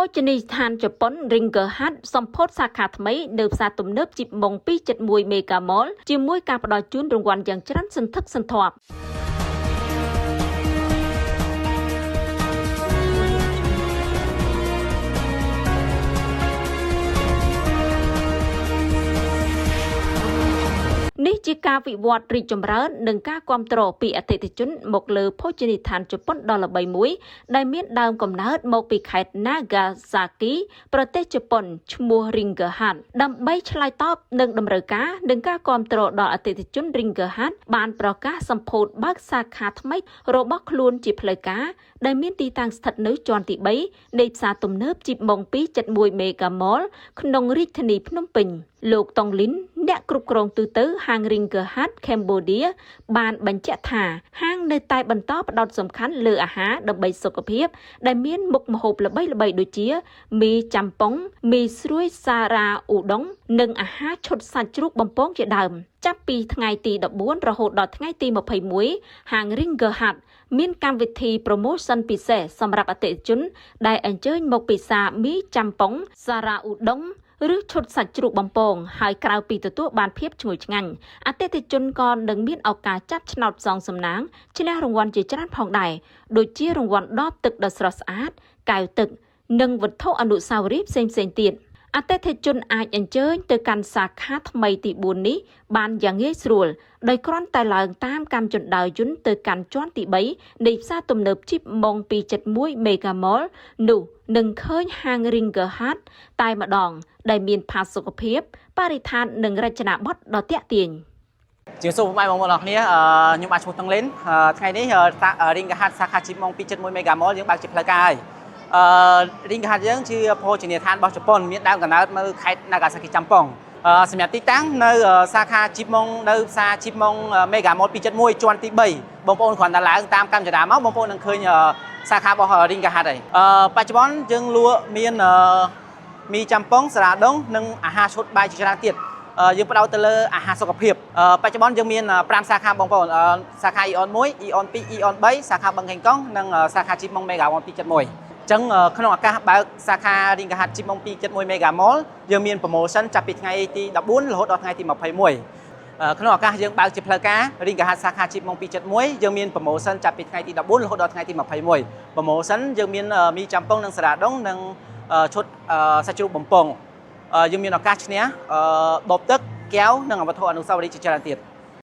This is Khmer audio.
ភោជនីយដ្ឋានជប៉ុន Ringer Hut សម្ពោធសាខាថ្មីនៅផ្សារទំនើបជីបម៉ុង271 Mega Mall ជាមួយការផ្ដល់ជូនរង្វាន់យ៉ាងច្រើនសន្ធឹកសន្ធាប់នេះជាការវិវត្តរីកចម្រើននិងការគាំទ្រពីអតិថិជនមកលើភោជនីយដ្ឋានជប៉ុនដ៏ល្បីមួយដែលមានដើមកំណើតមកពីខេត្ត Nagasaki ប្រទេសជប៉ុនឈ្មោះ Ringer Hut ដើម្បីឆ្លើយតបនឹងតម្រូវការនិងការគាំទ្រដល់អតិថិជន Ringer Hut បានប្រកាសសម្ពោធបើកសាខាថ្មីរបស់ខ្លួនជាផ្លូវការដែលមានទីតាំងស្ថិតនៅជាន់ទី3នៃផ្សារទំនើបជីបម៉ុង271 Mega Mall ក្នុងរាជធានីភ្នំពេញលោកតុងលីនអ្នកគ្រប់គ្រងទូទៅហាង Ringer Hut Cambodia បានបញ្ជាក់ថាហាងនៅតែបន្តផ្ដោតសំខាន់លើអាហារដើម្បីសុខភាពដែលមានមុខម្ហូបល្បីៗដូចជាមីចាំប៉ុងមីស្រួយសារ៉ាអ៊ូដុងនិងអាហារឈុតសាច់ជ្រូកបំពងជាដើមចាប់ពីថ្ងៃទី14រហូតដល់ថ្ងៃទី21ហាង Ringer Hut មានកម្មវិធី promotion ពិសេសសម្រាប់អតិថិជនដែលអញ្ជើញមកពិសាមីចាំប៉ុងសារ៉ាអ៊ូដុងឬឈុតសាច់ជ្រូកបំពងហើយក្រៅពីទទួលបានភាពឈ្ងុយឆ្ងាញ់អតិថិជនក៏នឹងមានឱកាសចាប់ឆ្នោតសងសំណាងឈ្នះរង្វាន់ជាច្រើនផងដែរដូចជារង្វាន់ដបទឹកដ៏ស្រស់ស្អាតកែវទឹកនិងវត្ថុអនុស្សាវរីយ៍ផ្សេងៗទៀតអតិថិជនអាចអញ្ជើញទៅកាន់សាខាថ្មីទី4នេះបានយ៉ាងងាយស្រួលដោយគ្រាន់តែឡើងតាមកាំជណ្ដើរយន្តទៅកាន់ជាន់ទី3នៃផ្សារទំនើបជីបម៉ុង271 Mega Mall នោះនឹងឃើញហាង Ringer Hut តែម្ដងដែលមានផាសុកភាពបរិស្ថាននិងរចនាបថដ៏ទាក់ទាញ ជាសួរពុកម៉ែបងប្អូនអរគ្នាខ្ញុំបាទឈ្មោះតុងលិនថ្ងៃនេះ Ringer Hut សាខាជីបម៉ុង271 Mega Mall យើងបើកជាផ្លូវការហើយ Ringer Hut យើងជាភោជនីយដ្ឋានរបស់ជប៉ុនមានដើមកំណើតនៅខេត្ត Nagasaki ចាំប៉ុងសម្រាប់ទីតាំងនៅសាខាជីបម៉ុងនៅផ្សារជីបម៉ុង Mega Mall 271ជាន់ទី3បងប្អូនគ្រាន់តែឡើងតាមកាំជណ្ដើរមកបងប្អូននឹងឃើញសាខារបស់ Ringer Hut ហើយបច្ចុប្បន្នយើងលក់មានមីចាំប៉ុងសារ៉ាដុងនិងអាហារឈុតបាយជាច្រើនទៀតយើងផ្ដោតទៅលើអាហារសុខភាពបច្ចុប្បន្នយើងមាន5សាខាបងប្អូនសាខា Aeon 1 Aeon 2 Aeon 3សាខាបឹងកេងកងនិងសាខាជីបម៉ុង Mega Mall 271អញ្ចឹងក្នុងឱកាសបើកសាខា Ringer Hut ជីបម៉ុង271 Mega Mall យើងមាន promotion ចាប់ពីថ្ងៃទី14រហូតដល់ថ្ងៃទី21ក្នុងឱកាសយើងបើកជាផ្លូវការ Ringer Hut សាខាជីបម៉ុង271យើងមាន promotion ចាប់ពីថ្ងៃទី14រហូតដល់ថ្ងៃទី21 promotion យើងមានមីចាំប៉ុងនិងសារ៉ាដុងនិងឈុតសាច់ជ្រូកបំពងយើងមានឱកាសឈ្នះដបទឹកកែវនិងវត្ថុអនុស្សាវរីយ៍ជាច្រើនទៀត។